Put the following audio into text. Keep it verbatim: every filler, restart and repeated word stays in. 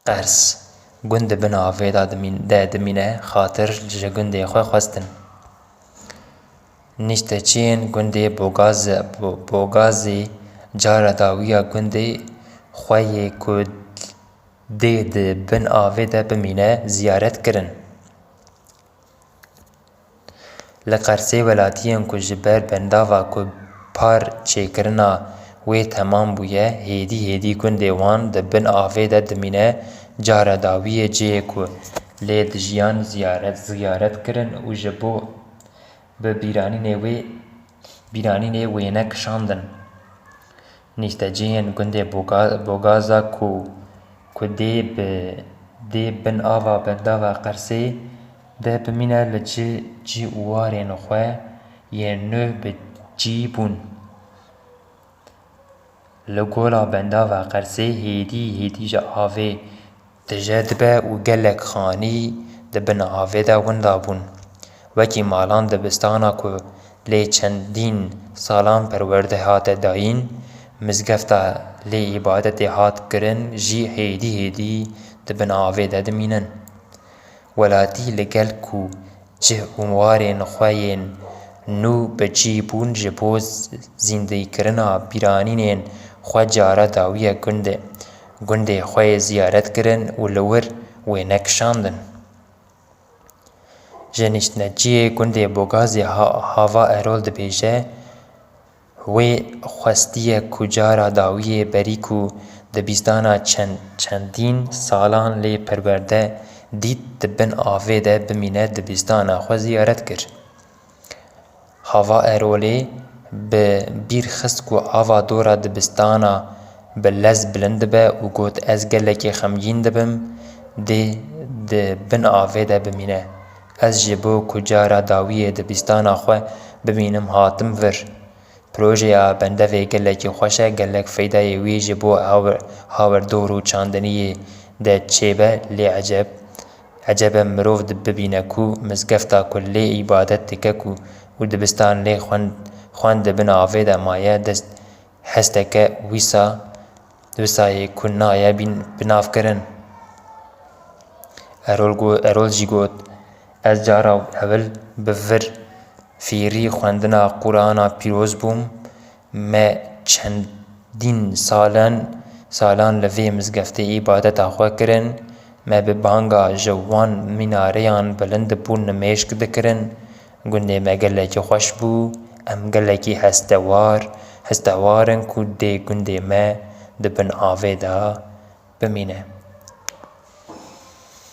Qers. Gund di bin avê de dimîn-, de dimîne, xatir ji gundê xwe xwestin. Nişteçiyên gundê Bogaz-, Bo-, Bogazê cara dawiya gundê xwe yê ku dê di bin avê de bimîne, ziyaret kirin. Li Qersê welatiyên ku ji ber bendava ku par çêkirina wê temam bûye, hêdî hêdî gundê wan di bin avê de dimîne, cara dawiyê cihê ku lê dijiyan ziyaret, ziyaret kirin û ji bo bi bîranînê wê, bîranînê wêne kişandin. Nîştecihên gundê Boga-, Bogaza ku, ku dê bi, dê bin ava bendava Qersê de bimîne, li cih, cih û warên xwe yên nû bi cî bûn. Li gola bendava Qersê hêdî hêdî ji avê tije dibe û gelek xanî di bin avê de winda bûn. Wekî malan dibistana ku lê çendîn salan perwerde hate dayîn, mizgefta lê îbadetê hat kirin jî hêdî hêdî di bin avê de dimînin. Welatî li gel ku cih û warên xwe yên nû bi cî bûn, ji bo z-, zîndîkirina bîranînên xwe cara dawiye gundê, gundê xwe yê ziyaret kirin û li wir wêne kişandin. Ji niştneciyê gundê Bogazê Ha-, Hava Erol dibêje, wê xwestiye ku cara dawiyê berî ku dibistana çend, çendîn salan lê perwerde dît, di bin avê de bimîne, dibistana xwe ziyaret kir. Hava Erolê bi bîr xist ku ava dora dibistana bi lez bilind dibe û got, Ez gelekî xemgîn dibim, dê di bin avê de bimîne. Ez ji bo ku cara dawiyê dibistana xwe bimînim hatim vir. Projeya bendevê gelekî xweş e, gelek feydayê wî ji bo hawer-, hawirdor û çandiniyê de çêbe, lê eceb, eceb e mirov di-, bibîne ku mizgefta ku lê îbadet dike ku û dibistan lê xwend, xwend di bin avê de maye, dest hesteke wisa, wisayê ku naye bîn, binavkirin. Erol go-, Erol jî got, Ez cara ewil bi vir fîrî xwendina Qur'ana pîroz bûm. Me çendîn salen, salan li vê mizgeftê îbadeta xwe kirin. Me bi banga ji wan mînareyan bilind bû nimêşk dikirin. Gundê me gelekî xweş bû. Em gelekî hestewar, hestewar in ku dê gundê me di bin avê de bimîne.